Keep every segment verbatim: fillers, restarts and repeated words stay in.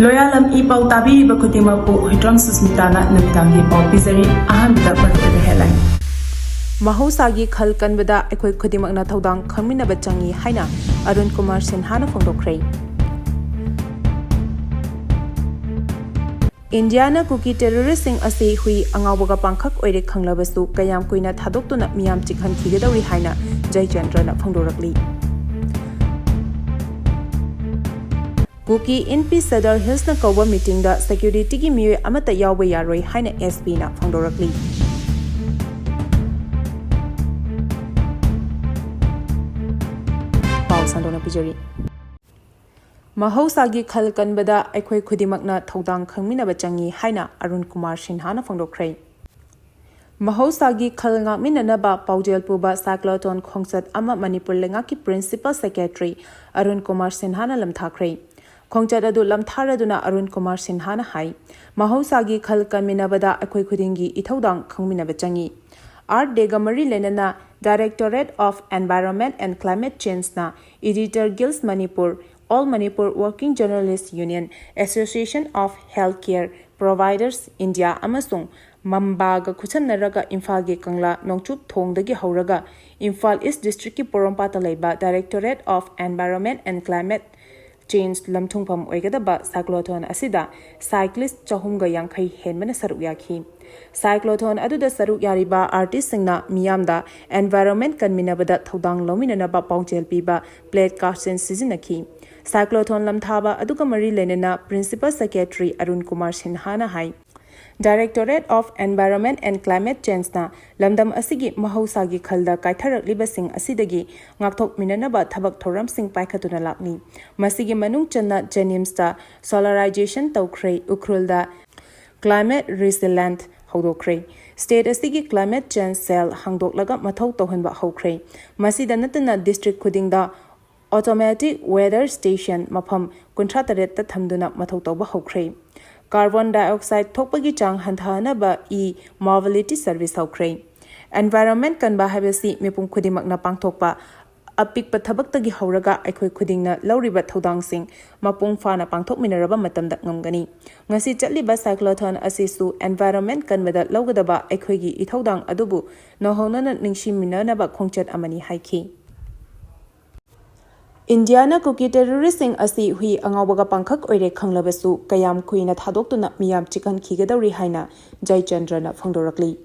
ꯂꯣꯌꯥꯂꯝ E ꯄꯥꯎ ꯇꯥꯕꯤꯔꯤꯕ ꯈꯨꯗꯤꯡꯃꯛꯄꯨ ꯍꯨꯏꯗ꯭ꯔꯣꯝ ꯁꯨꯁꯃꯤꯇꯥꯅ ꯅꯨꯃꯤꯗꯥꯡꯒꯤ ꯄꯥꯎ ꯄꯤꯖꯔꯤ꯫ ꯑꯍꯥꯟꯕꯗ ꯃꯔꯨꯑꯣꯏꯕ headline꯫ ꯃꯍꯧꯁꯥꯒꯤ ꯈꯜ ꯀꯟꯕꯗ ꯑꯩꯈꯣꯏ ꯈꯨꯗꯤꯡꯃꯛꯅ ꯊꯧꯗꯥꯡ ꯈꯪꯃꯤꯟꯅꯕ ꯆꯪꯏ ꯍꯥꯏꯅ ꯑꯔꯨꯟ ꯀꯨꯃꯥꯔ ꯁꯤꯟꯍꯥꯅ ꯐꯣꯡꯗꯣꯛꯈ꯭ꯔꯦ꯫ ꯏꯟꯗꯤꯌꯥꯅ ꯀꯨꯀꯤ terroristꯁꯤꯡ ꯑꯁꯤ ꯍꯨꯏ ꯑꯉꯥꯎꯕꯒ ꯄꯥꯡꯈꯛ ꯑꯣꯏꯔꯦ ꯈꯪꯂꯕꯁꯨ ꯀꯌꯥꯝ ꯀꯨꯏꯅ ꯊꯥꯗꯣꯛꯇꯨꯅ ꯃꯤꯌꯥꯝ ꯆꯤꯛꯍꯟꯈꯤꯒꯗꯧꯔꯤ ꯍꯥꯏꯅ ꯖꯌꯆꯟꯗ꯭ꯔꯅ ꯐꯣꯡꯗꯣꯔꯛꯂꯤ꯫ ꯀꯨꯀꯤ ꯏꯟꯄꯤ ꯁꯗꯔ ꯍꯤꯜꯁꯅ ꯀꯧꯕ meetingꯗ securityꯒꯤ ꯃꯤꯑꯣꯏ ꯑꯃꯠꯇ ꯌꯥꯎꯕ ꯌꯥꯔꯣꯏ ꯍꯥꯏꯅ SPꯅ ꯐꯣꯡꯗꯣꯔꯛꯂꯤ꯫ ꯄꯥꯎ ꯁꯟꯗꯣꯛꯅ ꯄꯤꯖꯔꯤ꯫ ꯃꯍꯧꯁꯥꯒꯤ ꯈꯜ ꯀꯟꯕꯗ ꯑꯩꯈꯣꯏ ꯈꯨꯗꯤꯡꯃꯛꯅ ꯊꯧꯗꯥꯡ ꯈꯪꯃꯤꯟꯅꯕ ꯆꯪꯏ ꯍꯥꯏꯅ ꯑꯔꯨꯟ ꯀꯨꯃꯥꯔ ꯁꯤꯟꯍꯥꯅ ꯐꯣꯡꯗꯣꯛꯈ꯭ꯔꯦ꯫ ꯃꯍꯧꯁꯥꯒꯤ ꯈꯜ ꯉꯥꯛꯃꯤꯟꯅꯅꯕ ꯄꯥꯎꯖꯦꯜ ꯄꯨꯕ cyclotron ꯈꯣꯡꯆꯠ ꯑꯃ ꯃꯅꯤꯄꯨꯔ ꯂꯩꯉꯥꯛꯀꯤ Principal Secretary ꯑꯔꯨꯟ ꯀꯨꯃꯥꯔ ꯁꯤꯟꯍꯥꯅ ꯂꯝꯊꯥꯈ꯭ꯔꯦ꯫ ꯈꯣꯡꯆꯠ ꯑꯗꯨ ꯂꯝꯊꯥꯔꯗꯨꯅ ꯑꯔꯨꯟ ꯀꯨꯃꯥꯔ ꯁꯤꯟꯍꯥꯅ ꯍꯥꯏ, ꯃꯍꯧꯁꯥꯒꯤ ꯈꯜ ꯀꯟꯃꯤꯟꯅꯕꯗ ꯑꯩꯈꯣꯏ ꯈꯨꯗꯤꯡꯒꯤ ꯏꯊꯧꯗꯥꯡ ꯈꯪꯃꯤꯟꯅꯕ ꯆꯪꯏ꯫ Earth Dayꯒ ꯃꯔꯤ ꯂꯩꯅꯅ Directorate of Environment and Climate Changeꯅ Editor Guilds Manipur, All Manipur Working Journalists Union, Association of Healthcare Providers India ꯑꯃꯁꯨꯡ ꯃꯝꯕꯥꯒ ꯈꯨꯠꯁꯝꯅꯔꯒ ꯏꯝꯐꯥꯜꯒꯤ ꯀꯪꯂꯥ ꯅꯣꯡꯆꯨꯞ ꯊꯣꯡꯗꯒꯤ ꯍꯧꯔꯒ ꯏꯝꯐꯥꯜ East Districtꯀꯤ ꯄꯣꯔꯣꯝꯄꯥꯠꯇ ꯂꯩꯕ Directorate of Environment and Climate Change ꯂꯝꯊꯨꯡꯐꯝ ꯑꯣꯏꯒꯗꯕ cyclotron ꯑꯁꯤꯗ cyclist ꯆꯍꯨꯝꯒ ꯌꯥꯡꯈꯩ ꯍꯦꯟꯕꯅ ꯁꯔꯨꯛ ꯌꯥꯈꯤ꯫ Cyclotron ꯑꯗꯨꯗ ꯁꯔꯨꯛ ꯌꯥꯔꯤꯕ artistꯁꯤꯡꯅ ꯃꯤꯌꯥꯝꯗ environment ꯀꯟꯃꯤꯟꯅꯕꯗ ꯊꯧꯗꯥꯡ ꯂꯧꯃꯤꯟꯅꯅꯕ ꯄꯥꯎꯖꯦꯜ ꯄꯤꯕ placardꯁꯤꯡ ꯁꯤꯖꯤꯟꯅꯈꯤ꯫ Cyclotron ꯂꯝꯊꯥꯕ ꯑꯗꯨꯒ ꯃꯔꯤ ꯂꯩꯅꯅ Principal Secretary Arun Kumar ꯁꯤꯟꯍꯥꯅ high, Directorate of Environment and Climate Changeꯅ ꯂꯝꯗꯝ ꯑꯁꯤꯒꯤ ꯃꯍꯧꯁꯥꯒꯤ ꯈꯜꯗ ꯀꯥꯏꯊꯔꯛꯂꯤꯕꯁꯤꯡ ꯑꯁꯤꯗꯒꯤ ꯉꯥꯛꯊꯣꯛꯃꯤꯟꯅꯅꯕ ꯊꯕꯛ ꯊꯧꯔꯝꯁꯤꯡ ꯄꯥꯏꯈꯠꯇꯨꯅ ꯂꯥꯛꯂꯤ꯫ ꯃꯁꯤꯒꯤ ꯃꯅꯨꯡ ꯆꯟꯅ JNIMSꯇ solarization ꯇꯧꯈ꯭ꯔꯦ, ꯎꯈ꯭ꯔꯨꯜꯗ climate resilient ꯍꯧꯗꯣꯛꯈ꯭ꯔꯦ꯫ State ꯑꯁꯤꯒꯤ climate change cell ꯍꯥꯡꯗꯣꯛꯂꯒ ꯃꯊꯧ ꯇꯧꯍꯟꯕ ꯍꯧꯈ꯭ꯔꯦ꯫ ꯃꯁꯤꯗ ꯅꯠꯇꯅ district ꯈꯨꯗꯤꯡꯗ automatic weather station ꯃꯐꯝ ꯀꯨꯟꯊ꯭ꯔꯥ ꯇꯔꯦꯠꯇ ꯊꯝꯗꯨꯅ ꯃꯊꯧ ꯇꯧꯕ ꯍꯧꯈ꯭ꯔꯦ꯫ Carbon dioxide ꯊꯣꯛꯄꯒꯤ ꯆꯥꯡ ꯍꯟꯊꯍꯟꯅꯕ e-mobility service ꯍꯧꯈ꯭ꯔꯦ꯫ Environment ꯀꯟꯕ ꯍꯥꯏꯕꯁꯤ ꯃꯤꯄꯨꯝ ꯈꯨꯗꯤꯡꯃꯛꯅ ꯄꯥꯡꯊꯣꯛꯄ ꯑꯄꯤꯛꯄ ꯊꯕꯛꯇꯒꯤ ꯍꯧꯔꯒ ꯑꯩꯈꯣꯏ ꯈꯨꯗꯤꯡꯅ ꯂꯧꯔꯤꯕ ꯊꯧꯗꯥꯡꯁꯤꯡ ꯃꯄꯨꯡ ꯐꯥꯅ ꯄꯥꯡꯊꯣꯛꯃꯤꯟꯅꯔꯕ ꯃꯇꯝꯗ ꯉꯝꯒꯅꯤ꯫ ꯉꯁꯤ ꯆꯠꯂꯤꯕ cyclothlon ꯑꯁꯤꯁꯨ environment ꯀꯟꯕꯗ ꯂꯧꯒꯗꯕ ꯑꯩꯈꯣꯏꯒꯤ ꯏꯊꯧꯗꯥꯡ ꯑꯗꯨꯕꯨ ꯅꯧꯍꯧꯅꯅ ꯅꯤꯡꯁꯤꯡꯃꯤꯟꯅꯅꯕ ꯈꯣꯡꯆꯠ ꯑꯃꯅꯤ ꯍꯥꯏꯈꯤ꯫ ꯏꯟꯗꯤꯌꯥꯅ ꯀꯨꯀꯤ terroristꯁꯤꯡ ꯑꯁꯤ ꯍꯨꯏ ꯑꯉꯥꯎꯕꯒ ꯄꯥꯡꯈꯛ ꯑꯣꯏꯔꯦ ꯈꯪꯂꯕꯁꯨ ꯀꯌꯥꯝ ꯀꯨꯏꯅ ꯊꯥꯗꯣꯛꯇꯨꯅ ꯃꯤꯌꯥꯝ ꯆꯤꯛꯍꯟꯈꯤꯒꯗꯧꯔꯤ ꯍꯥꯏꯅ ꯖꯌꯆꯟꯗ꯭ꯔꯅ ꯐꯣꯡꯗꯣꯔꯛꯂꯤ꯫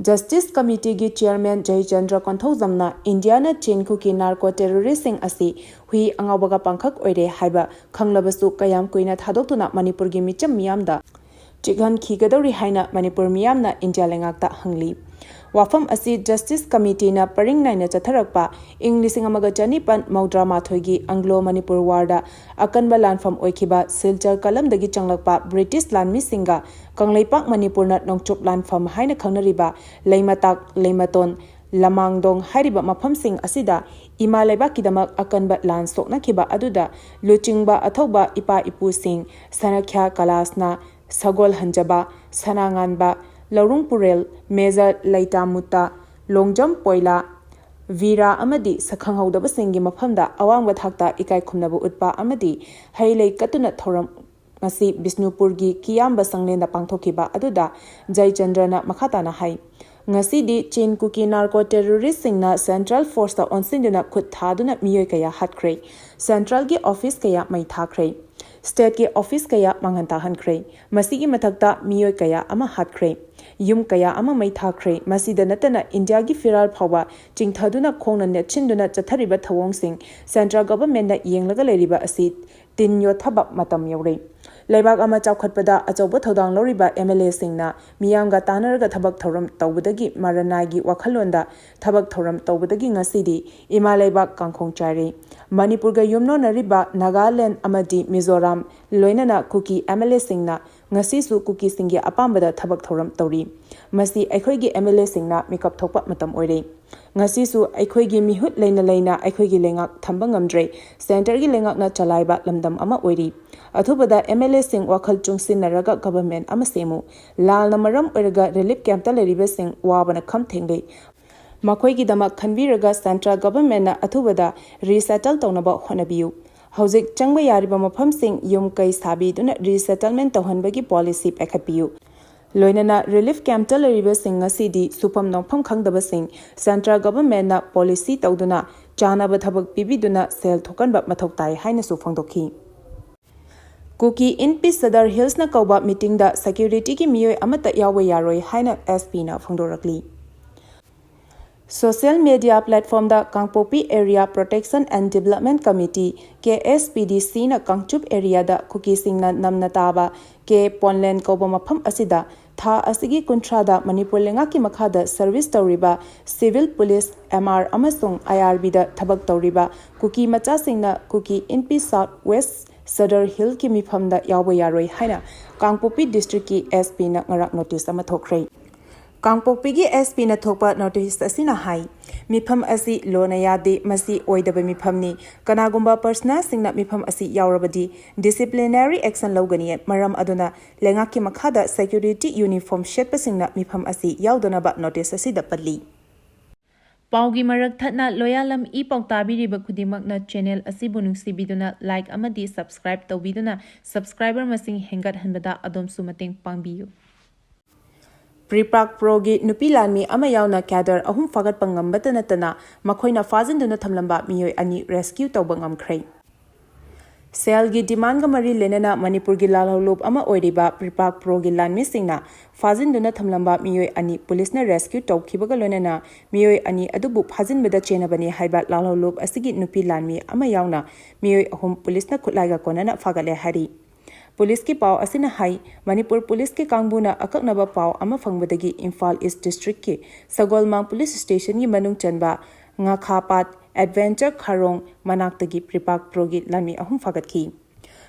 Justice Committeeꯒꯤ chairman ꯖꯌꯆꯟꯗ꯭ꯔ ꯀꯣꯟꯊꯧꯖꯝꯅ ꯏꯟꯗꯤꯌꯥꯅ ꯆꯤꯟ ꯀꯨꯀꯤ narco terroristꯁꯤꯡ ꯑꯁꯤ ꯍꯨꯏ ꯑꯉꯥꯎꯕꯒ ꯄꯥꯡꯈꯛ ꯑꯣꯏꯔꯦ ꯍꯥꯏꯕ ꯈꯪꯂꯕꯁꯨ ꯀꯌꯥꯝ ꯀꯨꯏꯅ ꯊꯥꯗꯣꯛꯇꯨꯅ ꯃꯅꯤꯄꯨꯔꯒꯤ ꯃꯤꯆꯝ ꯃꯤꯌꯥꯝꯗ ꯆꯤꯛꯍꯟꯈꯤꯒꯗꯧꯔꯤ ꯍꯥꯏꯅ ꯃꯅꯤꯄꯨꯔ ꯃꯤꯌꯥꯝꯅ ꯏꯟꯗꯤꯌꯥ ꯂꯩꯉꯥꯛꯇ ꯍꯪꯂꯤ꯫ ꯋꯥꯐꯝ ꯑꯁꯤ Justice Committeeꯅ ꯄꯔꯤꯡ ꯅꯥꯏꯅ ꯆꯠꯊꯔꯛꯄ ꯏꯪ ꯂꯤꯁꯤꯡ ꯑꯃꯒ ꯆꯅꯤꯄꯥꯟ ꯃꯧꯗ꯭ꯔꯥ ꯃꯥꯊꯣꯏꯒꯤ Anglo Manipur Warꯗ ꯑꯀꯟꯕ ꯂꯥꯟꯐꯝ ꯑꯣꯏꯈꯤꯕ ꯁꯤꯜꯆꯔ ꯀꯂꯝꯗꯒꯤ ꯆꯪꯂꯛꯄ ꯕ꯭ꯔꯤꯇꯤꯁ ꯂꯥꯟꯃꯤꯁꯤꯡꯒ ꯀꯪꯂꯩꯄꯥꯛ ꯃꯅꯤꯄꯨꯔꯅ ꯅꯣꯡꯆꯨꯞ ꯂꯥꯟꯐꯝ ꯍꯥꯏꯅ ꯈꯪꯅꯔꯤꯕ ꯂꯩꯃꯇꯥꯛ, ꯂꯩꯃꯇꯣꯟ, ꯂꯃꯥꯡꯗꯣꯡ ꯍꯥꯏꯔꯤꯕ ꯃꯐꯝꯁꯤꯡ ꯑꯁꯤꯗ ꯏꯃꯥ ꯂꯩꯕꯥꯛꯀꯤꯗꯃꯛ ꯑꯀꯟꯕ ꯂꯥꯟ ꯁꯣꯛꯅꯈꯤꯕ ꯑꯗꯨꯗ ꯂꯨꯆꯤꯡꯕ ꯑꯊꯧꯕ ꯏꯄꯥ ꯏꯄꯨꯁꯤꯡ ꯁꯅꯈ꯭ꯌꯥ ꯀꯂꯥꯁꯅ, ꯁꯒꯣꯜ ꯍꯟꯖꯕ, ꯁꯅꯥꯉꯥꯟꯕ, ꯂꯧꯔꯨꯡ ꯄꯨꯔꯦꯜ, ꯃꯦꯖꯔ ꯂꯩꯇꯥꯃꯨꯠꯇ, ꯂꯣꯡꯖꯝ ꯄꯣꯏꯂꯥ, ꯚꯤꯔꯥ ꯑꯃꯗꯤ ꯁꯛꯈꯪꯍꯧꯗꯕꯁꯤꯡꯒꯤ ꯃꯐꯝꯗ ꯑꯋꯥꯡꯕ ꯊꯥꯛꯇ ꯏꯀꯥꯏ ꯈꯨꯝꯅꯕ ꯎꯠꯄ ꯑꯃꯗꯤ ꯍꯩ ꯂꯩ ꯀꯠꯇꯨꯅ ꯊꯧꯔꯝ ꯉꯁꯤ ꯕꯤꯁꯅꯨꯄꯨꯔꯒꯤ ꯀꯤꯌꯥꯝꯕ ꯁꯪꯂꯦꯟꯗ ꯄꯥꯡꯊꯣꯛꯈꯤꯕ ꯑꯗꯨꯗ ꯖꯌꯆꯟꯗ꯭ꯔꯅ ꯃꯈꯥ ꯇꯥꯅ ꯍꯥꯏ, ꯉꯁꯤꯗꯤ ꯆꯤꯟ ꯀꯨꯀꯤ narco terroristꯁꯤꯡꯅ central forceꯇ ꯑꯣꯟꯁꯤꯟꯗꯨꯅ ꯈꯨꯠ ꯊꯥꯗꯨꯅ ꯃꯤꯑꯣꯏ ꯀꯌꯥ ꯍꯥꯠꯈ꯭ꯔꯦ꯫ Centralꯒꯤ office ꯀꯌꯥ ꯃꯩ ꯊꯥꯈ꯭ꯔꯦ꯫ Stateꯀꯤ office ꯀꯌꯥ ꯃꯥꯡꯍꯟ ꯇꯥꯍꯟꯈ꯭ꯔꯦ꯫ ꯃꯁꯤꯒꯤ ꯃꯊꯛꯇ ꯃꯤꯑꯣꯏ ꯀꯌꯥ ꯑꯃ ꯍꯥꯠꯈ꯭ꯔꯦ꯫ ꯌꯨꯝ ꯀꯌꯥ ꯑꯃ ꯃꯩ ꯊꯥꯈ꯭ꯔꯦ꯫ ꯃꯁꯤꯗ ꯅꯠꯇꯅ ꯏꯟꯗꯤꯌꯥꯒꯤ ꯐꯤꯔꯥꯜ ꯐꯥꯎꯕ ꯆꯤꯡꯊꯗꯨꯅ ꯈꯣꯡꯅ ꯅꯦꯠꯁꯤꯟꯗꯨꯅ ꯆꯠꯊꯔꯤꯕ ꯊꯧꯑꯣꯡꯁꯤꯡ central governmentꯅ ꯌꯦꯡꯂꯒ ꯂꯩꯔꯤꯕ ꯑꯁꯤ ꯇꯤꯟ ꯌꯣꯠꯊꯕ ꯃꯇꯝ ꯌꯧꯔꯦ꯫ ꯂꯩꯕꯥꯛ ꯑꯃ ꯆꯥꯎꯈꯠꯄꯗ ꯑꯆꯧꯕ ꯊꯧꯗꯥꯡ ꯂꯧꯔꯤꯕ MLAꯁꯤꯡꯅ ꯃꯤꯌꯥꯝꯒ ꯇꯥꯟꯅꯔꯒ ꯊꯕꯛ ꯊꯧꯔꯝ ꯇꯧꯕꯗꯒꯤ ꯃꯔꯅꯥꯏꯒꯤ ꯋꯥꯈꯜꯂꯣꯟꯗ ꯊꯕꯛ ꯊꯧꯔꯝ ꯇꯧꯕꯗꯒꯤ ꯉꯁꯤꯗꯤ ꯏꯃꯥ ꯂꯩꯕꯥꯛ ꯀꯥꯡꯈꯣꯡ ꯆꯥꯏꯔꯦ꯫ ꯃꯅꯤꯄꯨꯔꯒ ꯌꯨꯝꯂꯣꯟꯅꯔꯤꯕ ꯅꯥꯒꯥꯂꯦꯟ ꯑꯃꯗꯤ ꯃꯤꯖꯣꯔꯥꯝ ꯂꯣꯏꯅꯅ ꯀꯨꯀꯤ MLAꯁꯤꯡꯅ ꯉꯁꯤꯁꯨ ꯀꯨꯀꯤꯁꯤꯡꯒꯤ ꯑꯄꯥꯝꯕꯗ ꯊꯕꯛ ꯊꯧꯔꯝ ꯇꯧꯔꯤ꯫ ꯃꯁꯤ ꯑꯩꯈꯣꯏꯒꯤ MLAꯁꯤꯡꯅ ꯃꯤꯀꯞ ꯊꯣꯛꯄ ꯃꯇꯝ ꯑꯣꯏꯔꯦ꯫ ꯉꯁꯤꯁꯨ ꯑꯩꯈꯣꯏꯒꯤ ꯃꯤꯍꯨꯠ ꯂꯩꯅ ꯂꯩꯅ ꯑꯩꯈꯣꯏꯒꯤ ꯂꯩꯉꯥꯛ ꯊꯝꯕ ꯉꯝꯗ꯭ꯔꯦ꯫ Centreꯒꯤ ꯂꯩꯉꯥꯛꯅ ꯆꯂꯥꯏꯕ ꯂꯝꯗꯝ ꯑꯃ ꯑꯣꯏꯔꯤ꯫ ꯑꯊꯨꯕꯗ MLAꯁꯤꯡ ꯋꯥꯈꯜ ꯆꯨꯡꯁꯤꯟꯅꯔꯒ government ꯑꯃ ꯁꯦꯝꯃꯨ꯫ ꯂꯥꯜꯅ ꯃꯔꯝ ꯑꯣꯏꯔꯒ relief campꯇ ꯂꯩꯔꯤꯕꯁꯤꯡ ꯋꯥꯕꯅ ꯈꯝ ꯊꯦꯡꯂꯦ꯫ ꯃꯈꯣꯏꯒꯤꯗꯃꯛ ꯈꯟꯕꯤꯔꯒ ꯁꯦꯟꯇ꯭ꯔꯦꯜ ꯒꯚꯔꯟꯃꯦꯟꯠꯅ ꯑꯊꯨꯕꯗ ꯔꯤꯁꯦꯇꯜ ꯇꯧꯅꯕ ꯍꯣꯠꯅꯕꯤꯌꯨ꯫ ꯍꯧꯖꯤꯛ ꯆꯪꯕ ꯌꯥꯔꯤꯕ ꯃꯐꯝꯁꯤꯡ ꯌꯨꯝ ꯀꯩ ꯁꯥꯕꯤꯗꯨꯅ ꯔꯤꯁꯦꯇꯜꯃꯦꯟꯠ ꯇꯧꯍꯟꯕꯒꯤ ꯄꯣꯂꯤꯁꯤ ꯄꯥꯏꯈꯠꯄꯤꯌꯨ꯫ ꯂꯣꯏꯅꯅ ꯔꯤꯂꯤꯐ ꯀꯦꯝꯞꯇ ꯂꯩꯔꯤꯕꯁꯤꯡ ꯉꯁꯤꯗꯤ ꯁꯨꯐꯝ ꯅꯣꯝꯐꯝ ꯈꯪꯗꯕꯁꯤꯡ ꯁꯦꯟꯇ꯭ꯔꯦꯜ ꯒꯚꯔꯟꯃꯦꯟꯠꯅ ꯄꯣꯂꯤꯁꯤ ꯇꯧꯗꯨꯅ ꯆꯥꯅꯕ ꯊꯕꯛ ꯄꯤꯕꯤꯗꯨꯅ ꯁꯦꯜ ꯊꯣꯛꯍꯟꯕ ꯃꯊꯧ ꯇꯥꯏ ꯍꯥꯏꯅꯁꯨ ꯐꯣꯡꯗꯣꯛꯈꯤ꯫ ꯀꯨꯀꯤ ꯏꯟ ꯄꯤꯁ ꯁꯗꯔ ꯍꯤꯜꯁꯅ ꯀꯧꯕ ꯃꯤꯇꯤꯡꯗ ꯁꯦꯀ꯭ꯌꯨꯔꯤꯇꯤꯒꯤ ꯃꯤꯑꯣꯏ ꯑꯃꯠꯇ ꯌꯥꯎꯕ ꯌꯥꯔꯣꯏ ꯍꯥꯏꯅ ꯑꯦꯁ ꯄꯤꯅ ꯐꯣꯡꯗꯣꯔꯛꯂꯤ꯫ ꯁꯣꯁꯤꯌꯦꯜ ꯃꯤꯗꯤꯌꯥ ꯄ꯭ꯂꯦꯠꯐꯣꯝꯗ Kangpokpi area protection and development committee, K S P D ꯁꯤꯅ ꯀꯥꯡꯆꯨꯞ ꯑꯦꯔꯤꯌꯥꯗ ꯀꯨꯀꯤꯁꯤꯡꯅ ꯅꯝꯅ ꯇꯥꯕ ꯀꯦ ꯄꯣꯟꯂꯦꯟ ꯀꯧꯕ ꯃꯐꯝ ꯑꯁꯤꯗ ꯊꯥ ꯑꯁꯤꯒꯤ ꯀꯨꯟꯊ꯭ꯔꯥꯗ ꯃꯅꯤꯄꯨꯔ ꯂꯩꯉꯥꯛꯀꯤ ꯃꯈꯥꯗ ꯁꯔꯚꯤꯁ ꯇꯧꯔꯤꯕ ꯁꯤꯚꯤꯜ ꯄꯨꯂꯤꯁ, ꯑꯦꯝ ꯑꯥꯔ ꯑꯃꯁꯨꯡ ꯑꯥꯏ ꯑꯥꯔ ꯕꯤꯗ ꯊꯕꯛ ꯇꯧꯔꯤꯕ ꯀꯨꯀꯤ ꯃꯆꯥꯁꯤꯡꯅ ꯀꯨꯀꯤ ꯏꯟ ꯄꯤꯁ ꯁꯥꯎꯠ ꯋꯦꯁ ꯁꯗꯔ ꯍꯤꯜꯒꯤ ꯃꯤꯐꯝꯗ ꯌꯥꯎꯕ ꯌꯥꯔꯣꯏ ꯍꯥꯏꯅ ꯀꯥꯡꯄꯣꯛꯄꯤ ꯗꯤꯁꯇ꯭ꯔꯤꯛꯀꯤ ꯑꯦꯁ ꯄꯤꯅ ꯉꯔꯥꯡ ꯅꯣꯇꯤꯁ ꯑꯃ ꯊꯣꯛꯈ꯭ꯔꯦ꯫ ꯀꯥꯡꯄꯣꯛꯄꯤꯒꯤ ꯑꯦꯁ ꯄꯤꯅ ꯊꯣꯛꯄ ꯅꯣꯇꯤꯁ ꯑꯁꯤꯅ ꯍꯥꯏ, ꯃꯤꯐꯝ ꯑꯁꯤ ꯂꯣꯅ ꯌꯥꯗꯦ, ꯃꯁꯤ ꯑꯣꯏꯗꯕ ꯃꯤꯐꯝꯅꯤ꯫ ꯀꯅꯥꯒꯨꯝꯕ ꯄꯔꯁꯅꯦꯜꯁꯤꯡꯅ ꯃꯤꯐꯝ ꯑꯁꯤ ꯌꯥꯎꯔꯕꯗꯤ ꯗꯤꯁꯤꯄ꯭ꯂꯤꯅꯔꯤ ꯑꯦꯛꯁꯟ ꯂꯧꯒꯅꯤ꯫ ꯃꯔꯝ ꯑꯗꯨꯅ ꯂꯩꯉꯥꯛꯀꯤ ꯃꯈꯥꯗ ꯁꯦꯀ꯭ꯌꯨꯔꯤꯇꯤ ꯌꯨꯅꯤꯐꯣꯔꯝ ꯁꯦꯠꯄꯁꯤꯡꯅ ꯃꯤꯐꯝ ꯑꯁꯤ ꯌꯥꯎꯗꯅꯕ ꯅꯣꯇꯤꯁ ꯑꯁꯤꯗ ꯄꯜꯂꯤ꯫ ꯄꯥꯎꯒꯤ ꯃꯔꯛ ꯊꯠꯅ ꯂꯣꯌꯥꯂꯝ ꯏ ꯄꯥꯎ ꯇꯥꯕꯤꯔꯤꯕ ꯈꯨꯗꯤꯡꯃꯛꯅ ꯆꯦꯅꯦꯜ ꯑꯁꯤꯕꯨ ꯅꯨꯡꯁꯤꯕꯤꯗꯨꯅ ꯂꯥꯏꯛ ꯑꯃꯗꯤ ꯁꯕꯁꯀ꯭ꯔꯥꯏꯕ ꯇꯧꯕꯤꯗꯨꯅ ꯁꯕꯁꯀ꯭ꯔꯥꯏꯕꯔ ꯃꯁꯤꯡ ꯍꯦꯟꯒꯠꯍꯟꯕꯗ ꯑꯗꯣꯝꯁꯨ ꯃꯇꯦꯡ ꯄꯥꯡꯕꯤꯌꯨ꯫ ꯄ꯭ꯔꯤꯄꯥꯛ ꯄ꯭ꯔꯣꯒꯤ ꯅꯨꯄꯤ ꯂꯥꯟꯃꯤ ꯑꯃ ꯌꯥꯎꯅ ꯀꯦꯗꯔ ꯑꯍꯨꯝ ꯐꯥꯒꯠꯄ ꯉꯝꯕꯇ ꯅꯠꯇꯅ ꯃꯈꯣꯏꯅ ꯐꯥꯖꯤꯟꯗꯨꯅ ꯊꯝꯂꯝꯕ ꯃꯤꯑꯣꯏ ꯑꯅꯤ ꯔꯦꯁꯀ꯭ꯌꯨ ꯇꯧꯕ ꯉꯝꯈ꯭ꯔꯦ꯫ ꯁꯦꯜꯒꯤ ꯗꯤꯃꯥꯟꯒ ꯃꯔꯤ ꯂꯩꯅꯅ ꯃꯅꯤꯄꯨꯔꯒꯤ ꯂꯥꯜꯍꯧꯂꯨꯞ ꯑꯃ ꯑꯣꯏꯔꯤꯕ ꯄ꯭ꯔꯤꯄꯥꯛ ꯄ꯭ꯔꯣꯒꯤ ꯂꯥꯟꯃꯤꯁꯤꯡꯅ ꯐꯥꯖꯤꯟꯗꯨꯅ ꯊꯝꯂꯝꯕ ꯃꯤꯑꯣꯏ ꯑꯅꯤ ꯄꯨꯂꯤꯁꯅ ꯔꯦꯁꯀ꯭ꯌꯨ ꯇꯧꯈꯤꯕꯒ ꯂꯣꯏꯅꯅ ꯃꯤꯑꯣꯏ ꯑꯅꯤ ꯑꯗꯨꯕꯨ ꯐꯥꯖꯤꯟꯕꯗ ꯆꯦꯟꯅꯕꯅꯤ ꯍꯥꯏꯕ ꯂꯥꯜꯍꯧꯂꯨꯞ ꯑꯁꯤꯒꯤ ꯅꯨꯄꯤ ꯂꯥꯟꯃꯤ ꯑꯃ ꯌꯥꯎꯅ ꯃꯤꯑꯣꯏ ꯑꯍꯨꯝ ꯄꯨꯂꯤꯁꯅ ꯈꯨꯠꯂꯥꯏꯒ ꯀꯣꯟꯅꯅ ꯐꯥꯒꯠꯂꯦ ꯍꯥꯏꯔꯤ꯫ ꯄꯨꯂꯤꯁꯀꯤ ꯄꯥꯎ ꯑꯁꯤꯅ ꯍꯥꯏ, ꯃꯅꯤꯄꯨꯔ ꯄꯨꯂꯤꯁꯀꯤ ꯀꯥꯡꯕꯨꯅ ꯑꯀꯛꯅꯕ ꯄꯥꯎ ꯑꯃ ꯐꯪꯕꯗꯒꯤ ꯏꯝꯐꯥꯜ ꯏꯁ ꯗꯤꯁꯇ꯭ꯔꯤꯛꯀꯤ ꯁꯒꯣꯜꯃꯥꯡ ꯄꯨꯂꯤꯁ ꯁ꯭ꯇꯦꯁꯟꯒꯤ ꯃꯅꯨꯡ ꯆꯟꯕ ꯉꯥꯈꯥꯄꯥꯠ ꯑꯦꯗꯚꯦꯟꯆꯔ ꯈꯥꯔꯣꯡ ꯃꯅꯥꯛꯇꯒꯤ ꯄ꯭ꯔꯤꯄꯥꯛ ꯄ꯭ꯔꯣꯒꯤ ꯂꯥꯟꯃꯤ ꯑꯍꯨꯝ ꯐꯥꯒꯠꯈꯤ꯫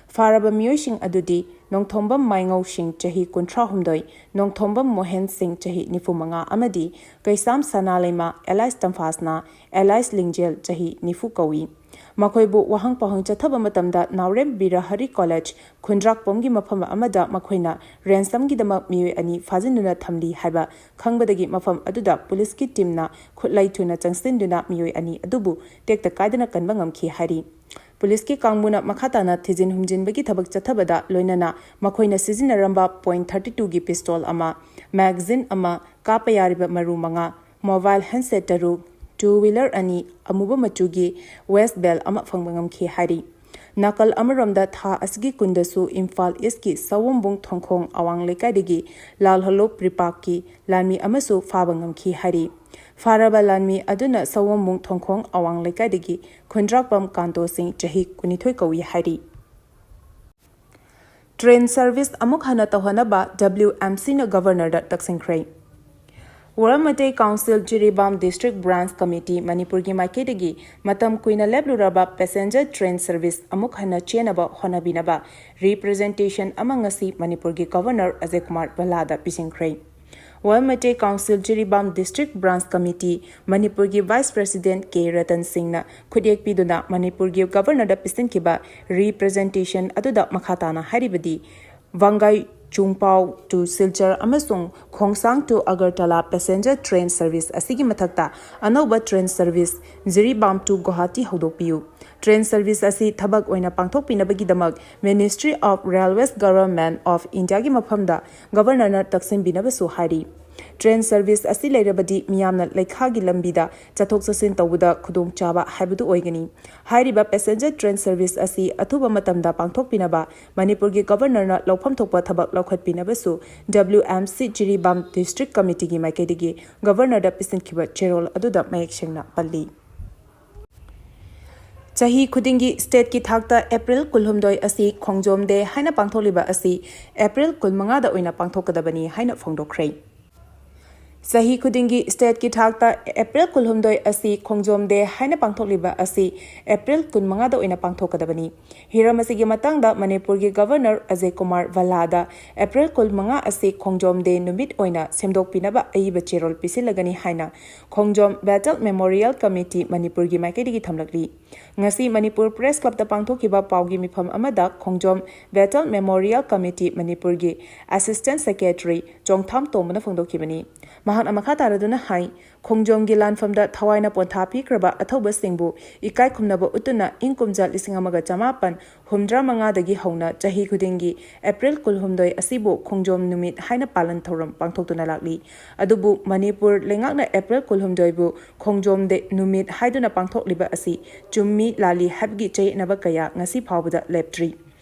ꯐꯥꯔꯕ ꯃꯤꯑꯣꯏꯁꯤꯡ ꯑꯗꯨꯗꯤ ꯅꯣꯡꯊꯣꯝꯕꯝ ꯃꯥꯏꯉꯧ ꯁꯤꯡ, ꯆꯍꯤ ꯀꯨꯟꯊ꯭ꯔꯥ ꯍꯨꯝꯗꯣꯏ, ꯅꯣꯡꯊꯣꯝꯕꯝ ꯃꯣꯍꯦꯟ ꯁꯤꯡ, ꯆꯍꯤ ꯅꯤꯐꯨ ꯃꯉꯥ, ꯑꯃꯗꯤ ꯀꯩꯁꯥꯝ ꯁꯅꯥꯂꯩꯃ alias ꯇꯝꯐꯥꯁꯅꯥ alias ꯂꯤꯡꯖꯦꯜ, ꯆꯍꯤ ꯅꯤꯐꯨ ꯀꯧꯏ꯫ ꯃꯈꯣꯏꯕꯨ ꯋꯥꯍꯪ ꯄꯥꯎꯍꯪ ꯆꯠꯊꯕ ꯃꯇꯝꯗ ꯅꯥꯎꯔꯦꯝ ꯕꯤꯔꯍꯔꯤ ꯀꯣꯂꯦꯖ ꯈꯨꯟꯗ꯭ꯔꯥꯛꯄꯝꯒꯤ ꯃꯐꯝ ꯑꯃꯗ ꯃꯈꯣꯏꯅ ꯔꯦꯟꯁꯝꯒꯤꯗꯃꯛ ꯃꯤꯑꯣꯏ ꯑꯅꯤ ꯐꯥꯖꯤꯟꯗꯨꯅ ꯊꯝꯂꯤ ꯍꯥꯏꯕ ꯈꯪꯕꯗꯒꯤ ꯃꯐꯝ ꯑꯗꯨꯗ ꯄꯨꯂꯤꯁꯀꯤ ꯇꯤꯝꯅ ꯈꯨꯠꯂꯥꯏ ꯊꯨꯅ ꯆꯪꯁꯤꯟꯗꯨꯅ ꯃꯤꯑꯣꯏ ꯑꯅꯤ ꯑꯗꯨꯕꯨ ꯇꯦꯛꯇ ꯀꯥꯏꯗꯅ ꯀꯟꯕ ꯉꯝꯈꯤ ꯍꯥꯏꯔꯤ꯫ ꯄꯨꯂꯤꯁꯀꯤ ꯀꯥꯡꯕꯨꯅ ꯃꯈꯥ ꯇꯥꯅ ꯊꯤꯖꯤꯟ ꯍꯨꯝꯖꯤꯟꯕꯒꯤ ꯊꯕꯛ ꯆꯠꯊꯕꯗ ꯂꯣꯏꯅꯅ ꯃꯈꯣꯏꯅ ꯁꯤꯖꯤꯟꯅꯔꯝꯕ ꯄꯣꯏꯟ ꯊꯥꯔꯇꯤ ꯇꯨꯒꯤ ꯄꯤꯁꯇꯣꯜ ꯑꯃ, ꯃꯦꯒꯥꯖꯤꯟ ꯑꯃ, ꯀꯥꯞꯄ ꯌꯥꯔꯤꯕ ꯃꯔꯨ ꯃꯉꯥ, ꯃꯣꯕꯥꯏꯜ ꯍꯦꯟꯁꯦꯠ ꯇꯔꯨꯛ, ꯇꯨ ꯋꯤꯂꯔ ꯑꯅꯤ, ꯑꯃꯨꯕ ꯃꯆꯨꯒꯤ ꯋꯦꯁ ꯕꯦꯜ ꯑꯃ ꯐꯪꯕ ꯉꯝꯈꯤ ꯍꯥꯏꯔꯤ꯫ ꯅꯥꯀꯜ ꯑꯃꯔꯣꯝꯗ ꯊꯥ ꯑꯁꯤꯒꯤ ꯀꯨꯟꯗꯁꯨ ꯏꯝꯐꯥꯜ ꯏꯁꯀꯤ ꯁꯑꯣꯝꯕꯨꯡ ꯊꯣꯡꯈꯣꯡ ꯑꯋꯥꯡ ꯂꯩꯀꯥꯏꯗꯒꯤ ꯂꯥꯜꯍꯧꯂꯨꯞ ꯔꯤꯄꯥꯛꯀꯤ ꯂꯥꯟꯃꯤ ꯑꯃꯁꯨ ꯐꯥꯕ ꯉꯝꯈꯤ ꯍꯥꯏꯔꯤ꯫ ꯐꯥꯔꯕ ꯂꯥꯟꯃꯤ ꯑꯗꯨꯅ ꯁꯑꯣꯝꯕꯨꯡ ꯊꯣꯡꯈꯣꯡ ꯑꯋꯥꯡ ꯂꯩꯀꯥꯏꯗꯒꯤ ꯈꯨꯟꯗ꯭ꯔꯥꯛꯄꯝ ꯀꯥꯟꯇꯣ ꯁꯤꯡ, ꯆꯍꯤ ꯀꯨꯟꯅꯤꯊꯣꯏ ꯀꯧꯏ ꯍꯥꯏꯔꯤ꯫ ꯇ꯭ꯔꯦꯟ ꯁꯔꯚꯤꯁ ꯑꯃꯨꯛ ꯍꯟꯅ ꯇꯧꯍꯟꯅꯕ ꯗꯕ꯭ꯂꯤꯎ ꯑꯦꯝ ꯁꯤꯅ ꯒꯕꯔꯅꯔꯗ ꯇꯛꯁꯤꯟꯈ꯭ꯔꯦ꯫ World Meitei council Jiribam district branch committee ꯃꯅꯤꯄꯨꯔꯒꯤ ꯃꯥꯏꯀꯩꯗꯒꯤ ꯃꯇꯝ ꯀꯨꯏꯅ ꯂꯦꯞꯂꯨꯔꯕ ꯄꯦꯁꯦꯟꯖꯔ ꯇ꯭ꯔꯦꯟ ꯁꯔꯚꯤꯁ ꯑꯃꯨꯛ ꯍꯟꯅ ꯆꯦꯟꯅꯕ ꯍꯣꯠꯅꯕꯤꯅꯕ ꯔꯤꯄ꯭ꯔꯖꯦꯟꯇꯦꯁꯟ ꯑꯃ ꯉꯁꯤ ꯃꯅꯤꯄꯨꯔꯒꯤ ꯒꯕꯔꯅꯔ ꯑꯖꯌ ꯀꯨꯃꯥꯔ ꯚꯜꯂꯥꯗ ꯄꯤꯁꯤꯟꯈ꯭ꯔꯦ꯫ World Meitei council Jiribam district branch committee ꯃꯅꯤꯄꯨꯔꯒꯤ ꯚꯥꯏꯁ ꯄ꯭ꯔꯦꯁꯤꯗꯦꯟꯠ ꯀꯦ ꯔꯇꯟ ꯁꯤꯡꯅ ꯈꯨꯠꯌꯦꯛ ꯄꯤꯗꯨꯅ ꯃꯅꯤꯄꯨꯔꯒꯤ ꯒꯕꯔꯅꯔꯗ ꯄꯤꯁꯤꯟꯈꯤꯕ ꯔꯤꯄ꯭ꯔꯖꯦꯟꯇꯦꯁꯟ ꯑꯗꯨꯗ ꯃꯈꯥ ꯇꯥꯅ ꯍꯥꯏꯔꯤꯕꯗꯤ, ꯋꯥꯡꯒꯥꯏ ꯆꯨꯡꯄꯥꯎ to ꯁꯤꯜꯆꯔ ꯑꯃꯁꯨꯡ Khongsang to Agartala passenger train service ꯑꯁꯤꯒꯤ ꯃꯊꯛꯇ ꯑꯅꯧꯕ train service Jiribam to Guwahati ꯍꯧꯗꯣꯛꯄꯤꯌꯨ꯫ ꯇ꯭ꯔꯦꯟ ꯁꯔꯚꯤꯁ ꯑꯁꯤ ꯊꯕꯛ ꯑꯣꯏꯅ ꯄꯥꯡꯊꯣꯛꯄꯤꯅꯕꯒꯤꯗꯃꯛ Ministry of Railways, Government of Indiaꯒꯤ ꯃꯐꯝꯗ ꯒꯕꯔꯅꯔꯅ ꯇꯛꯁꯤꯟꯕꯤꯅꯕꯁꯨ ꯍꯥꯏꯔꯤ꯫ ꯇ꯭ꯔꯦꯟ ꯁꯔꯚꯤꯁ ꯑꯁꯤ ꯂꯩꯔꯕꯗꯤ ꯃꯤꯌꯥꯝꯅ ꯂꯩꯈꯥꯒꯤ ꯂꯝꯕꯤꯗ ꯆꯠꯊꯣꯛ ꯆꯠꯁꯤꯟ ꯇꯧꯕꯗ ꯈꯨꯗꯣꯡꯆꯥꯕ ꯍꯥꯏꯕꯗꯨ ꯑꯣꯏꯒꯅꯤ꯫ ꯍꯥꯏꯔꯤꯕ ꯄꯦꯁꯦꯟꯖꯔ ꯇ꯭ꯔꯦꯟ ꯁꯔꯚꯤꯁ ꯑꯁꯤ ꯑꯊꯨꯕ ꯃꯇꯝꯗ ꯄꯥꯡꯊꯣꯛꯄꯤꯅꯕ ꯃꯅꯤꯄꯨꯔꯒꯤ ꯒꯕꯔꯅꯔꯅ ꯂꯧꯐꯝ ꯊꯣꯛꯄ ꯊꯕꯛ ꯂꯧꯈꯠꯄꯤꯅꯕꯁꯨ W M C Jiribam district ꯀꯃꯤꯇꯤꯒꯤ ꯃꯥꯏꯀꯩꯗꯒꯤ ꯒꯕꯔꯅꯔꯗ ꯄꯤꯁꯤꯟꯈꯤꯕ ꯆꯦꯔꯣꯜ ꯑꯗꯨꯗ ꯃꯌꯦꯛ ꯁꯦꯡꯅ ꯄꯜꯂꯤ꯫ ꯆꯍꯤ ꯈꯨꯗꯤꯡꯒꯤ ꯁ꯭ꯇꯦꯠꯀꯤ ꯊꯥꯛꯇ ꯑꯦꯄ꯭ꯔꯤꯜ ꯀꯨꯟꯍꯨꯝꯗꯣꯏ ꯑꯁꯤ ꯈꯣꯡꯖꯣꯝ ꯗꯦ ꯍꯥꯏꯅ ꯄꯥꯡꯊꯣꯛꯂꯤꯕ ꯑꯁꯤ ꯑꯦꯄ꯭ꯔꯤꯜ ꯀꯨꯟꯃꯉꯥꯗ ꯑꯣꯏꯅ ꯄꯥꯡꯊꯣꯛꯀꯗꯕꯅꯤ ꯍꯥꯏꯅ ꯐꯣꯡꯗꯣꯛꯈ꯭ꯔꯦ꯫ ꯆꯍꯤ ꯈꯨꯗꯤꯡꯒꯤ stateꯀꯤ ꯊꯥꯛꯇ April ꯀꯨꯟꯍꯨꯝꯗꯣꯏ ꯑꯁꯤ ꯈꯣꯡꯖꯣꯝ day ꯍꯥꯏꯅ ꯄꯥꯡꯊꯣꯛꯂꯤꯕ ꯑꯁꯤ April ꯀꯨꯟꯃꯉꯥꯗ ꯑꯣꯏꯅ ꯄꯥꯡꯊꯣꯛꯀꯗꯕꯅꯤ꯫ ꯍꯤꯔꯝ ꯑꯁꯤꯒꯤ ꯃꯇꯥꯡꯗ ꯃꯅꯤꯄꯨꯔꯒꯤ Governor ꯑꯖꯌ ꯀꯨꯃꯥꯔ ꯚꯜꯂꯥꯗ April ꯀꯨꯟꯃꯉꯥ ꯑꯁꯤ ꯈꯣꯡꯖꯣꯝ day ꯅꯨꯃꯤꯠ ꯑꯣꯏꯅ ꯁꯦꯝꯗꯣꯛꯄꯤꯅꯕ ꯑꯏꯕ ꯆꯦꯔꯣꯜ ꯄꯤꯁꯤꯜꯂꯒꯅꯤ ꯍꯥꯏꯅ ꯈꯣꯡꯖꯣꯝ Battle Memorial Committee ꯃꯅꯤꯄꯨꯔꯒꯤ ꯃꯥꯏꯀꯩꯗꯒꯤ ꯊꯝꯂꯛꯂꯤ꯫ ꯉꯁꯤ ꯃꯅꯤꯄꯨꯔ Press Clubꯇ ꯄꯥꯡꯊꯣꯛꯈꯤꯕ ꯄꯥꯎꯒꯤ ꯃꯤꯐꯝ ꯑꯃꯗ ꯈꯣꯡꯖꯣꯝ Battle Memorial Committee ꯃꯅꯤꯄꯨꯔꯒꯤ Assistant Secretary ꯆꯣꯡꯊꯥꯝ ꯇꯣꯝꯕꯅ ꯐꯣꯡꯗꯣꯛꯈꯤꯕꯅꯤ꯫ ꯃꯍꯥꯛꯅ ꯃꯈꯥ ꯇꯥꯔꯗꯨꯅ ꯍꯥꯏ, ꯈꯣꯡꯖꯣꯝꯒꯤ ꯂꯥꯟꯐꯝꯗ ꯊꯋꯥꯏꯅ ꯄꯣꯟꯊꯥ ꯄꯤꯈ꯭ꯔꯕ ꯑꯊꯧꯕꯁꯤꯡꯕꯨ ꯏꯀꯥꯏ ꯈꯨꯝꯅꯕ ꯎꯠꯇꯨꯅ ꯏꯪ ꯀꯨꯝꯖꯥ ꯂꯤꯁꯤꯡ ꯑꯃꯒ ꯆꯃꯥꯄꯟ ꯍꯨꯝꯗ꯭ꯔꯥ ꯃꯉꯥꯗꯒꯤ ꯍꯧꯅ ꯆꯍꯤ ꯈꯨꯗꯤꯡꯒꯤ April ꯀꯨꯟꯍꯨꯝꯗꯣꯏ ꯑꯁꯤꯕꯨ ꯈꯣꯡꯖꯣꯝ ꯅꯨꯃꯤꯠ ꯍꯥꯏꯅ ꯄꯥꯂꯟ ꯊꯧꯔꯝ ꯄꯥꯡꯊꯣꯛꯇꯨꯅ ꯂꯥꯛꯂꯤ꯫ ꯑꯗꯨꯕꯨ ꯃꯅꯤꯄꯨꯔ ꯂꯩꯉꯥꯛꯅ April ꯀꯨꯟꯍꯨꯝꯗꯣꯏꯕꯨ ꯈꯣꯡꯖꯣꯝ day ꯅꯨꯃꯤꯠ ꯍꯥꯏꯗꯨꯅ ꯄꯥꯡꯊꯣꯛꯂꯤꯕ ꯑꯁꯤ ꯆꯨꯝꯃꯤ ꯂꯥꯜꯂꯤ ꯍꯥꯏꯕꯒꯤ ꯆꯌꯦꯠꯅꯕ ꯀꯌꯥ ꯉꯁꯤ ꯐꯥꯎꯕꯗ ꯂꯦꯞꯇ꯭ꯔꯤ꯫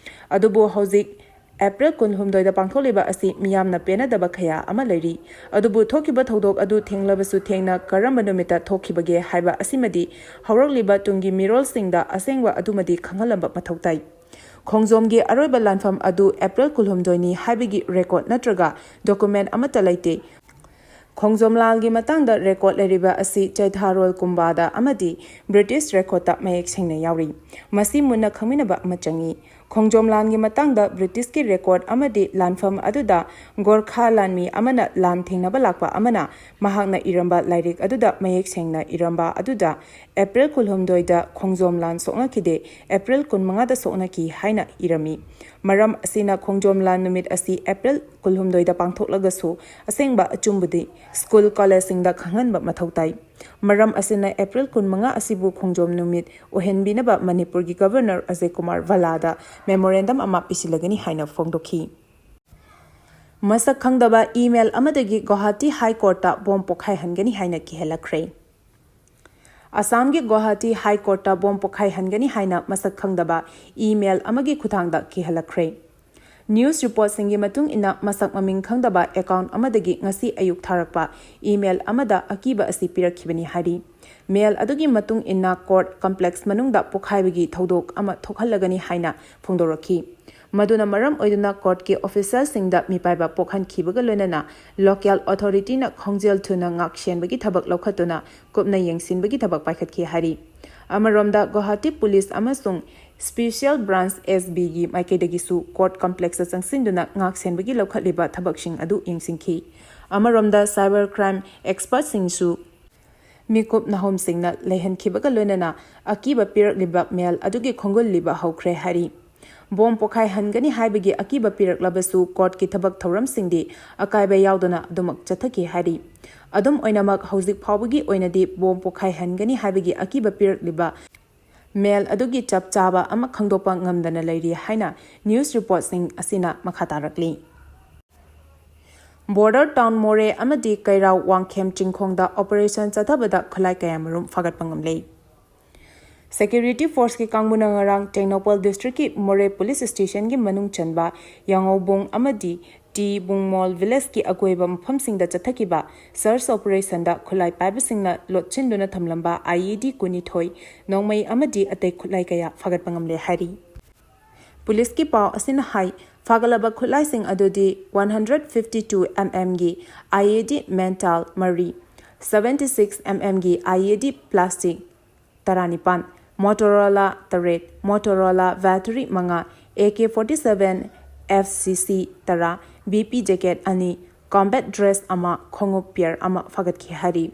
ꯑꯗꯨꯕꯨ ꯍꯧꯖꯤꯛ April ꯀꯨꯟꯍꯨꯝꯗꯣꯏꯗ ꯄꯥꯡꯊꯣꯛꯂꯤꯕ ꯑꯁꯤ ꯃꯤꯌꯥꯝꯅ ꯄꯦꯟꯅꯗꯕ ꯀꯌꯥ ꯑꯃ ꯂꯩꯔꯤ꯫ ꯑꯗꯨꯕꯨ ꯊꯣꯛꯈꯤꯕ ꯊꯧꯗꯣꯛ ꯑꯗꯨ ꯊꯦꯡꯂꯕꯁꯨ ꯊꯦꯡꯅ ꯀꯔꯝꯕ ꯅꯨꯃꯤꯠꯇ ꯊꯣꯛꯈꯤꯕꯒꯦ ꯍꯥꯏꯕ ꯑꯁꯤꯃꯗꯤ ꯍꯧꯔꯛꯂꯤꯕ ꯇꯨꯡꯒꯤ ꯃꯤꯔꯣꯜꯁꯤꯡꯗ ꯑꯁꯦꯡꯕ ꯑꯗꯨꯃꯗꯤ ꯈꯪꯍꯜꯂꯝꯕ ꯃꯊꯧ ꯇꯥꯏ꯫ ꯈꯣꯡꯖꯣꯝꯒꯤ ꯑꯔꯣꯏꯕ ꯂꯥꯟꯐꯝ ꯑꯗꯨ April ꯀꯨꯟꯍꯨꯝꯗꯣꯏꯅꯤ ꯍꯥꯏꯕꯒꯤ record ꯅꯠꯇ꯭ꯔꯒ document ꯑꯃꯠꯇ ꯂꯩꯇꯦ꯫ ꯈꯣꯡꯖꯣꯝ ꯂꯥꯜꯒꯤ ꯃꯇꯥꯡꯗ record ꯂꯩꯔꯤꯕ ꯑꯁꯤ ꯆꯩꯊꯥꯔꯣꯜ ꯀꯨꯝꯕꯥꯗ ꯑꯃꯗꯤ British recordꯇ ꯃꯌꯦꯛ ꯁꯦꯡꯅ ꯌꯥꯎꯔꯤ꯫ ꯃꯁꯤ ꯃꯨꯟꯅ ꯈꯪꯃꯤꯟꯅꯕ ꯑꯃ ꯆꯪꯏ꯫ ꯈꯣꯡꯖꯣꯝ ꯂꯥꯟꯒꯤ ꯃꯇꯥꯡꯗ Britishꯀꯤ record ꯑꯃꯗꯤ ꯂꯥꯟꯐꯝ ꯑꯗꯨꯗ ꯒꯣꯔꯈꯥ ꯂꯥꯟꯃꯤ ꯑꯃꯅ ꯂꯥꯟ ꯊꯦꯡꯅꯕ ꯂꯥꯛꯄ ꯑꯃꯅ ꯃꯍꯥꯛꯅ ꯏꯔꯝꯕ ꯂꯥꯏꯔꯤꯛ ꯑꯗꯨꯗ ꯃꯌꯦꯛ ꯁꯦꯡꯅ ꯏꯔꯝꯕ ꯑꯗꯨꯗ April ꯀꯨꯟꯍꯨꯝꯗꯣꯏꯗ ꯈꯣꯡꯖꯣꯝ ꯂꯥꯟ ꯁꯣꯛꯅꯈꯤꯗꯦ, April ꯀꯨꯟꯃꯉꯥꯗ ꯁꯣꯛꯅꯈꯤ ꯍꯥꯏꯅ ꯏꯔꯝꯃꯤ꯫ ꯃꯔꯝ ꯑꯁꯤꯅ ꯈꯣꯡꯖꯣꯝ ꯂꯥꯟ ꯅꯨꯃꯤꯠ ꯑꯁꯤ April ꯀꯨꯟꯍꯨꯝꯗꯣꯏꯗ ꯄꯥꯡꯊꯣꯛꯂꯒꯁꯨ ꯑꯁꯦꯡꯕ ꯑꯆꯨꯝꯕꯗꯤ school collegeꯁꯤꯡꯗ ꯈꯪꯍꯟꯕ ꯃꯊꯧ ꯇꯥꯏ꯫ ꯃꯔꯝ ꯑꯁꯤꯅ April ꯀꯨꯟꯃꯉꯥ ꯑꯁꯤꯕꯨ ꯈꯣꯡꯖꯣꯝ ꯅꯨꯃꯤꯠ ꯑꯣꯏꯍꯟꯕꯤꯅꯕ ꯃꯅꯤꯄꯨꯔꯒꯤ Governor ꯑꯖꯌ ꯀꯨꯃꯥꯔ ꯚꯜꯂꯥꯗ memorandum ꯑꯃ ꯄꯤꯁꯤꯜꯂꯒꯅꯤ ꯍꯥꯏꯅ ꯐꯣꯡꯗꯣꯛꯈꯤ꯫ ꯃꯁꯛ ꯈꯪꯗꯕ email ꯑꯃꯗꯒꯤ ꯒꯨꯋꯥꯍꯥꯇꯤ High Courtꯇ bomb ꯄꯣꯈꯥꯏꯍꯟꯒꯅꯤ ꯍꯥꯏꯅ ꯀꯤꯍꯜꯂꯛꯈ꯭ꯔꯦ꯫ ꯑꯁꯥꯝꯒꯤ ꯒꯨꯋꯥꯍꯥꯇꯤ High Courtꯇ bomb ꯄꯣꯈꯥꯏꯍꯟꯒꯅꯤ ꯍꯥꯏꯅ ꯃꯁꯛ ꯈꯪꯗꯕ email ꯑꯃꯒꯤ ꯈꯨꯠꯊꯥꯡꯗ ꯀꯤꯍꯜꯂꯛꯈ꯭ꯔꯦ꯫ News reportꯁꯤꯡꯒꯤ ꯃꯇꯨꯡ ꯏꯟꯅ, ꯃꯁꯛ ꯃꯃꯤꯡ ꯈꯪꯗꯕ account ꯑꯃꯗꯒꯤ ꯉꯁꯤ ꯑꯌꯨꯛ ꯊꯥꯔꯛꯄ email ꯑꯃꯗ ꯑꯀꯤꯕ ꯑꯁꯤ ꯄꯤꯔꯛꯈꯤꯕꯅꯤ ꯍꯥꯏꯔꯤ꯫ Mail ꯑꯗꯨꯒꯤ ꯃꯇꯨꯡ ꯏꯟꯅ, court complex ꯃꯅꯨꯡꯗ ꯄꯣꯈꯥꯏꯕꯒꯤ ꯊꯧꯗꯣꯛ ꯑꯃ ꯊꯣꯛꯍꯜꯂꯒꯅꯤ ꯍꯥꯏꯅ ꯐꯣꯡꯗꯣꯔꯛꯈꯤ꯫ ꯃꯗꯨꯅ ꯃꯔꯝ ꯑꯣꯏꯗꯨꯅ courtꯀꯤ officerꯁꯤꯡꯗ ꯃꯤꯄꯥꯏꯕ ꯄꯣꯛꯍꯟꯈꯤꯕꯒ ꯂꯣꯏꯅꯅ local authorityꯅ ꯈꯣꯡꯖꯦꯜ ꯊꯨꯅ ꯉꯥꯛ ꯁꯦꯟꯕꯒꯤ ꯊꯕꯛ ꯂꯧꯈꯠꯇꯨꯅ ꯀꯨꯞꯅ ꯌꯦꯡꯁꯤꯟꯕꯒꯤ ꯊꯕꯛ ꯄꯥꯏꯈꯠꯈꯤ ꯍꯥꯏꯔꯤ꯫ ꯑꯃꯔꯣꯝꯗ ꯒꯨꯋꯥꯍꯥꯇꯤ ꯄꯨꯂꯤꯁ ꯑꯃꯁꯨꯡ Special Branch SBꯒꯤ ꯃꯥꯏꯀꯩꯗꯒꯤꯁꯨ court complexꯇ ꯆꯪꯁꯤꯟꯗꯨꯅ ꯉꯥꯛ ꯁꯦꯟꯕꯒꯤ ꯂꯧꯈꯠꯂꯤꯕ ꯊꯕꯛꯁꯤꯡ ꯑꯗꯨ ꯌꯦꯡꯁꯤꯟꯈꯤ꯫ ꯑꯃꯔꯣꯝꯗ cyber crime expertꯁꯤꯡꯁꯨ ꯃꯤꯀꯨꯞ ꯅꯥꯍꯣꯝꯁꯤꯡꯅ ꯂꯩꯍꯟꯈꯤꯕꯒ ꯂꯣꯏꯅꯅ ꯑꯀꯤꯕ ꯄꯤꯔꯛꯂꯤꯕ ꯃꯦꯜ ꯑꯗꯨꯒꯤ ꯈꯣꯡꯒꯨꯜ ꯂꯤꯕ ꯍꯧꯈ꯭ꯔꯦ ꯍꯥꯏꯔꯤ꯫ ꯕꯣꯝ ꯄꯣꯈꯥꯏꯍꯟꯒꯅꯤ ꯍꯥꯏꯕꯒꯤ ꯑꯀꯤꯕ ꯄꯤꯔꯛꯂꯕꯁꯨ courtꯀꯤ ꯊꯕꯛ ꯊꯧꯔꯝꯁꯤꯡꯗꯤ ꯑꯀꯥꯏꯕ ꯌꯥꯎꯗꯅ ꯑꯗꯨꯃꯛ ꯆꯠꯊꯈꯤ ꯍꯥꯏꯔꯤ꯫ ꯑꯗꯨꯝ ꯑꯣꯏꯅꯃꯛ, ꯍꯧꯖꯤꯛ ꯐꯥꯎꯕꯒꯤ ꯑꯣꯏꯅꯗꯤ ꯕꯣꯝ ꯄꯣꯈꯥꯏꯍꯟꯒꯅꯤ ꯍꯥꯏꯕꯒꯤ ꯑꯀꯤꯕ ꯄꯤꯔꯛꯂꯤꯕ ꯃꯦꯜ ꯑꯗꯨꯒꯤ ꯆꯞ ꯆꯥꯕ ꯑꯃ ꯈꯪꯗꯣꯛꯄ ꯉꯝꯗꯅ ꯂꯩꯔꯤ ꯍꯥꯏꯅ news reportꯁꯤꯡ ꯑꯁꯤꯅ ꯃꯈꯥ ꯇꯥꯔꯛꯂꯤ꯫ Border town ꯃꯣꯔꯦ ꯑꯃꯗꯤ ꯀꯩꯔꯥꯎ ꯋꯥꯡꯈꯦꯝ ꯆꯤꯡꯈꯣꯡꯗ operation ꯆꯠꯊꯕꯗ ꯈꯨꯠꯂꯥꯏ ꯀꯌꯥꯃꯔꯨꯝ ꯐꯥꯒꯠꯄ ꯉꯝꯂꯦ꯫ Security forceꯀꯤ ꯀꯥꯡꯕꯨꯅ ꯉꯔꯥꯡ ꯇꯦꯡꯅꯧꯄꯜ districtꯀꯤ ꯃꯣꯔꯦ police stationꯒꯤ ꯃꯅꯨꯡ ꯆꯟꯕ ꯌꯥꯉꯧꯕꯨꯡ ꯑꯃꯗꯤ ꯇꯤ ꯕꯨꯡꯃꯣꯜ villageꯀꯤ ꯑꯀꯣꯏꯕ ꯃꯐꯝꯁꯤꯡꯗ ꯆꯠꯊꯈꯤꯕ search operationꯗ ꯈꯨꯠꯂꯥꯏ ꯄꯥꯏꯕꯁꯤꯡꯅ ꯂꯣꯠꯁꯤꯟꯗꯨꯅ ꯊꯝꯂꯝꯕ IED ꯀꯨꯟꯅꯤꯊꯣꯏ, ꯅꯣꯡꯃꯩ ꯑꯃꯗꯤ ꯑꯇꯩ ꯈꯨꯠꯂꯥꯏ ꯀꯌꯥ ꯐꯥꯒꯠꯄ ꯉꯝꯂꯦ ꯍꯥꯏꯔꯤ꯫ ꯄꯨꯂꯤꯁꯀꯤ ꯄꯥꯎ ꯑꯁꯤꯅ ꯍꯥꯏ, ꯐꯥꯒꯠꯂꯕ ꯈꯨꯠꯂꯥꯏꯁꯤꯡ ꯑꯗꯨꯗꯤ one hundred fifty two mmꯒꯤ IED mental ꯃꯔꯤ, seventy six mmꯒꯤ IED plastic ꯇꯔꯥꯅꯤꯄꯥꯟ, Motorola ꯇꯔꯦꯠ, Motorola battery ꯃꯉꯥ, AK forty seven, FCC ꯇꯔꯥ, BP jacket ꯑꯅꯤ, combat dress ꯑꯃ, ꯈꯣꯡꯎꯞ pair ꯑꯃ ꯐꯥꯒꯠꯈꯤ ꯍꯥꯏꯔꯤ꯫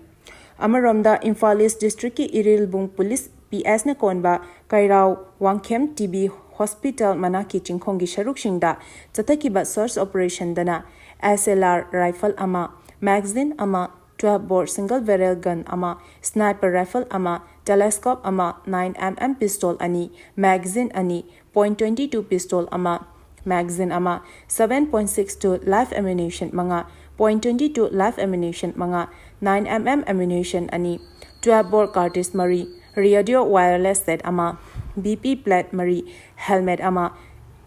ꯑꯃꯔꯣꯝꯗ ꯏꯝꯐꯥꯜ East districtꯀꯤ ꯏꯔꯤꯜꯕꯨꯡ ꯄꯨꯂꯤꯁ PSꯅ ꯀꯣꯟꯕ ꯀꯩꯔꯥꯎ Wangkhem TB hospital ꯃꯅꯥꯛꯀꯤ ꯆꯤꯡꯈꯣꯡꯒꯤ ꯁꯔꯨꯛꯁꯤꯡꯗ ꯆꯠꯊꯈꯤꯕ search operationꯗꯅ SLR rifle ꯑꯃ, magazine ꯑꯃ, twelve bore single barrel gun ꯑꯃ, sniper rifle ꯑꯃ, telescope ꯑꯃ, nine mm pistol ꯑꯅꯤ, magazine ꯑꯅꯤ, point twenty two pistol ꯑꯃ, magazine ꯑꯃ, seven point six two live ammunition ꯃꯉꯥ, point twenty two live ammunition ꯃꯉꯥ, nine mm ammunition ꯑꯅꯤ, twelve bore cartridge ꯃꯔꯤ, radio wireless set ꯑꯃ, BP plate ꯃꯔꯤ, helmet ꯑꯃ,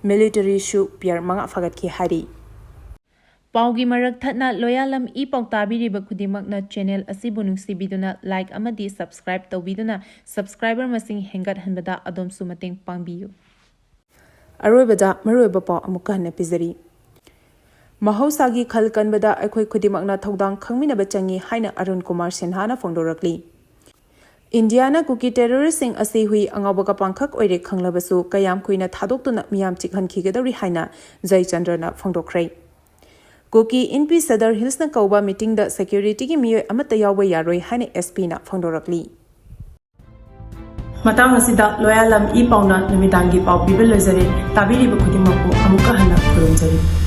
military shoe pair ꯃꯉꯥ ꯐꯥꯒꯠꯈꯤ ꯍꯥꯏꯔꯤ꯫ ꯄꯥꯎꯒꯤ ꯃꯔꯛ ꯊꯠꯅ ꯂꯣꯌꯥꯂꯝ ꯏ ꯄꯥꯎ ꯇꯥꯕꯤꯔꯤꯕ ꯈꯨꯗꯤꯡꯃꯛꯅ channel ꯑꯁꯤꯕꯨ ꯅꯨꯡꯁꯤꯕꯤꯗꯨꯅ like ꯑꯃꯗꯤ subscribe ꯇꯧꯕꯤꯗꯨꯅ subscriber ꯃꯁꯤꯡ ꯍꯦꯟꯒꯠꯍꯟꯕꯗ ꯑꯗꯣꯝꯁꯨ ꯃꯇꯦꯡ ꯄꯥꯡꯕꯤꯌꯨ꯫ ꯑꯔꯣꯏꯕꯗ ꯃꯔꯨꯑꯣꯏꯕ ꯄꯥꯎ ꯑꯃꯨꯛꯀ ꯍꯟꯅ ꯄꯤꯖꯔꯤ꯫ ꯃꯍꯧꯁꯥꯒꯤ ꯈꯜ ꯀꯟꯕꯗ ꯑꯩꯈꯣꯏ ꯈꯨꯗꯤꯡꯃꯛꯅ ꯊꯧꯗꯥꯡ ꯈꯪꯃꯤꯟꯅꯕ ꯆꯪꯏ ꯍꯥꯏꯅ ꯑꯔꯨꯟ ꯀꯨꯃꯥꯔ ꯁꯤꯟꯍꯥꯅ ꯐꯣꯡꯗꯣꯔꯛꯂꯤ꯫ ꯏꯟꯗꯤꯌꯥꯅ ꯀꯨꯀꯤ ꯇꯦꯔꯣꯔꯤꯁꯁꯤꯡ ꯑꯁꯤ ꯍꯨꯏ ꯑꯉꯥꯎꯕꯒ ꯄꯥꯡꯈꯛ ꯑꯣꯏꯔꯦ ꯈꯪꯂꯕꯁꯨ ꯀꯌꯥꯝ ꯀꯨꯏꯅ ꯊꯥꯗꯣꯛꯇꯨꯅ ꯃꯤꯌꯥꯝ ꯆꯤꯛꯍꯟꯈꯤꯒꯗꯧꯔꯤ ꯍꯥꯏꯅ ꯖꯌꯆꯟꯗ꯭ꯔꯅ ꯐꯣꯡꯗꯣꯛꯈ꯭ꯔꯦ꯫ ꯀꯨꯀꯤ ꯏꯟꯄꯤ ꯁꯗꯔ ꯍꯤꯜꯁꯅ ꯀꯧꯕ ꯃꯤꯇꯤꯡꯗ ꯁꯦꯀ꯭ꯌꯨꯔꯤꯇꯤꯒꯤ ꯃꯤꯑꯣꯏ ꯑꯃꯠꯇ ꯌꯥꯎꯕ ꯌꯥꯔꯣꯏ ꯍꯥꯏꯅ ꯑꯦꯁ ꯄꯤꯅ ꯐꯣꯡꯗꯣꯔꯛꯂꯤ꯫ ꯃꯇꯥꯡ ꯑꯁꯤꯗ ꯂꯣꯌꯥꯂꯝ ꯏ ꯄꯥꯎꯅ ꯅꯨꯃꯤꯗꯥꯡꯒꯤ ꯄꯥꯎ ꯄꯤꯕ ꯂꯣꯏꯖꯔꯦ꯫ ꯇꯥꯕꯤꯔꯤꯕ ꯈꯨꯗꯤꯡꯃꯛꯄꯨ ꯑꯃꯨꯛꯀ ꯍꯟꯅ ꯈꯨꯔꯨꯝꯖꯔꯤ꯫